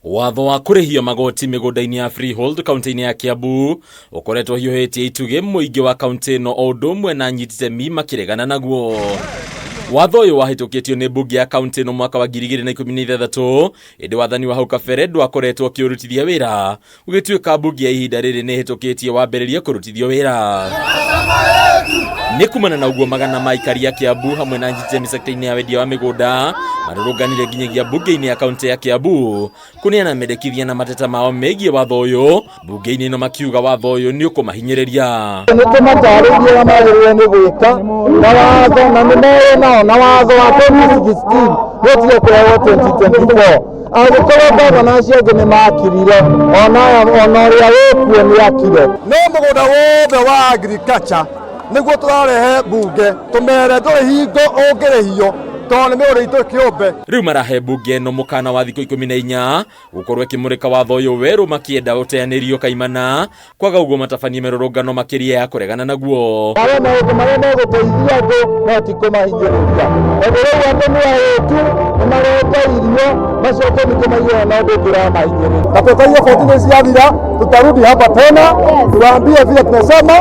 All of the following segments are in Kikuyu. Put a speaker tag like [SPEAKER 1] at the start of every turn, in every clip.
[SPEAKER 1] Watho wa kũrĩhio magoti mĩgũnda-inĩ ya freehold kaunti-inĩ ya Kiambu ũkoretwo ũhiũhĩtie itugĩ mũingĩ wa kaunti ĩno o ũndũ ũmwe na anyiti itemi makĩregana naguo. Watho ũyũ wahĩtũkĩtio nĩ mbunge ya kaunti ĩno mwaka wa 2016 ĩndĩ wathani wa hau kabere ndwakoretwo ũkĩũrutithia wĩra gũgĩtuĩka mbunge ya ihinda rĩrĩ nĩ ĩhĩtũkĩtie wambĩrĩrie kũrutithio wĩra. Nĩ kumana na ũguo magana ma aikari a Kiambu hamwe na anyiti itemi sekta-inĩ ya wendia wa mĩgũnda marũrũnganire nginyagia mbunge-inĩ ya kaunti ya Kiambu kũneana mendekithia na mateta mao megiĩ watho ũyũ mbunge-inĩ ĩno makiuga watho ũyũ nĩ ũkũmahinyĩrĩria.
[SPEAKER 2] Nĩ tũmatarĩirie ũrĩa magĩrĩirwo nĩ gwĩka na watho na nĩ moĩ nao na watho wa 2016 nĩ ũtige kũrehwo 2024. Angĩkorwo ngavana acio angĩ nĩ makirire, ona ona ũrĩa wĩkuo nĩ akire.
[SPEAKER 3] No mũgũnda wothe wa agriculture nĩguo tũrarehe mbunge tũmere ndũrĩ hingo ũngĩrĩhio tondũ nĩ mĩgũnda itũ kĩũmbe.
[SPEAKER 1] Rĩu marahe mbunge ĩno mũkana wa thikũ 14 gũkorwo ĩkĩmũrĩka watho ũyũ werũ makĩenda ũteanĩrio kaimana kwaga ũguo matabanie mĩrũrũngano makĩria ya kũregana naguo.
[SPEAKER 2] Marĩa maũndũ marĩa megũteithia andũ no ti kũmahinyĩrĩria. Tondũ rĩu andũ nĩ ahũtu, nĩ marenda irio, macoke ningĩ maigue na ũndũ ũngĩ ũramahinyĩrĩria.
[SPEAKER 3] Na twetereire 14 days ciathira, tutarudi hapa tena tuwaambie vile tumesema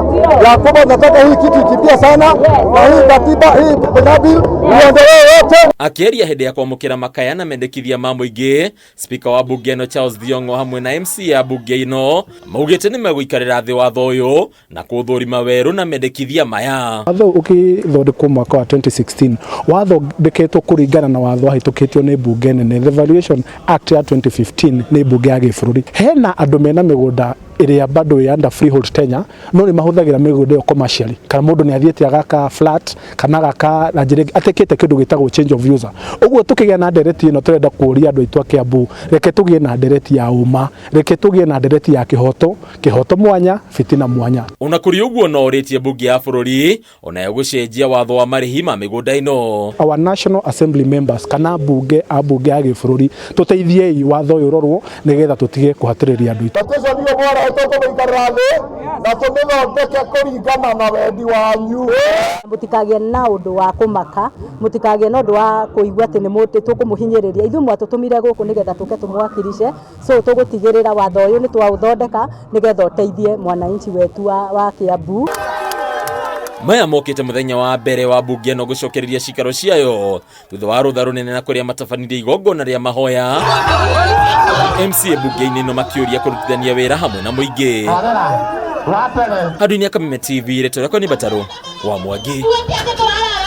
[SPEAKER 3] ya kwamba tunataka hii kitu ikimbie sana na hii katiba hii bill iondolewe yote.
[SPEAKER 1] Akĩaria hĩndĩ ya kwamũkĩra makaya na mendekithia ma mũingĩ, Spika wa mbunge ĩno Charles Thiong'o hamwe na MCA a mbunge ĩno maugĩte nĩ megũikarĩra thĩ watho ũyũ na kũũthũrima werũ na mendekithia maya.
[SPEAKER 4] Watho ũkĩthondekwo mwaka wa 2016 wathondeketwo kũringana na watho wahĩtũkĩtio nĩ mbunge nene, The Valuation Act ya 2015 nĩ mbunge ya gĩbũrũri. Hena andũ mena mĩgũnda ĩrĩa bado ĩ under freehold tenure no nĩ mahũthagĩra mĩgũnda ĩyo commercially, kana mũndũ nĩ athiĩte agaka flat kana agaka na njĩra ĩngĩ atekĩte kĩndũ gĩtagwo change of user. Ũguo tũkĩgĩa na ndereti ĩno tũrenda kũria andũ aitũ a Kiambu, reke tũgĩe na ndereti ya ũma, reke tũgĩe na ndereti ya kĩhoto, kĩhoto mwanya, fitina mwanya.
[SPEAKER 1] Ona kũrĩ ũguo no ũrĩtie mbunge ya bũrũri onayo gũcenjia watho wa marĩhi ma mĩgũnda ĩno.
[SPEAKER 4] Our National Assembly members kana mbunge a mbunge ya gĩbũrũri, tũteithiei watho ũyũ ũrorwo nĩgetha tũtige kũhatĩrĩria andũ aitũ.
[SPEAKER 2] Petition iyo mwarehe tũkũmĩikarĩra thĩ na tũmĩthondeke kũringana na wendi wanyu.
[SPEAKER 5] Mũtikagĩe na ũndũ wa kũmaka, mũtikagĩe na ũndũ wa kũigua atĩ nĩ tũkũmũhinyĩrĩria. Ithuĩ mwatũtũmire gũkũ nĩgetha tũke tũmũwakilishe, so tũgũtigĩrĩra watho ũyũ nĩ twaũthondeka nĩgetha ũteithie mwananchi wetu wa Kiambu.
[SPEAKER 1] Maya mokĩte mũthenya wa mbere wa mbunge ĩno gũcokereria cikaro ciayo thutha wa rũtha rũnene na kũrĩa matabanirie igongona rĩa mahoya. MCA mbunge-inĩ ĩno makĩũria kũrutithania wĩra hamwe na mũingĩ. Handũ-inĩ ya Kameme TV, rĩtwa rĩakwa nĩ Batarũ wa Mwangi.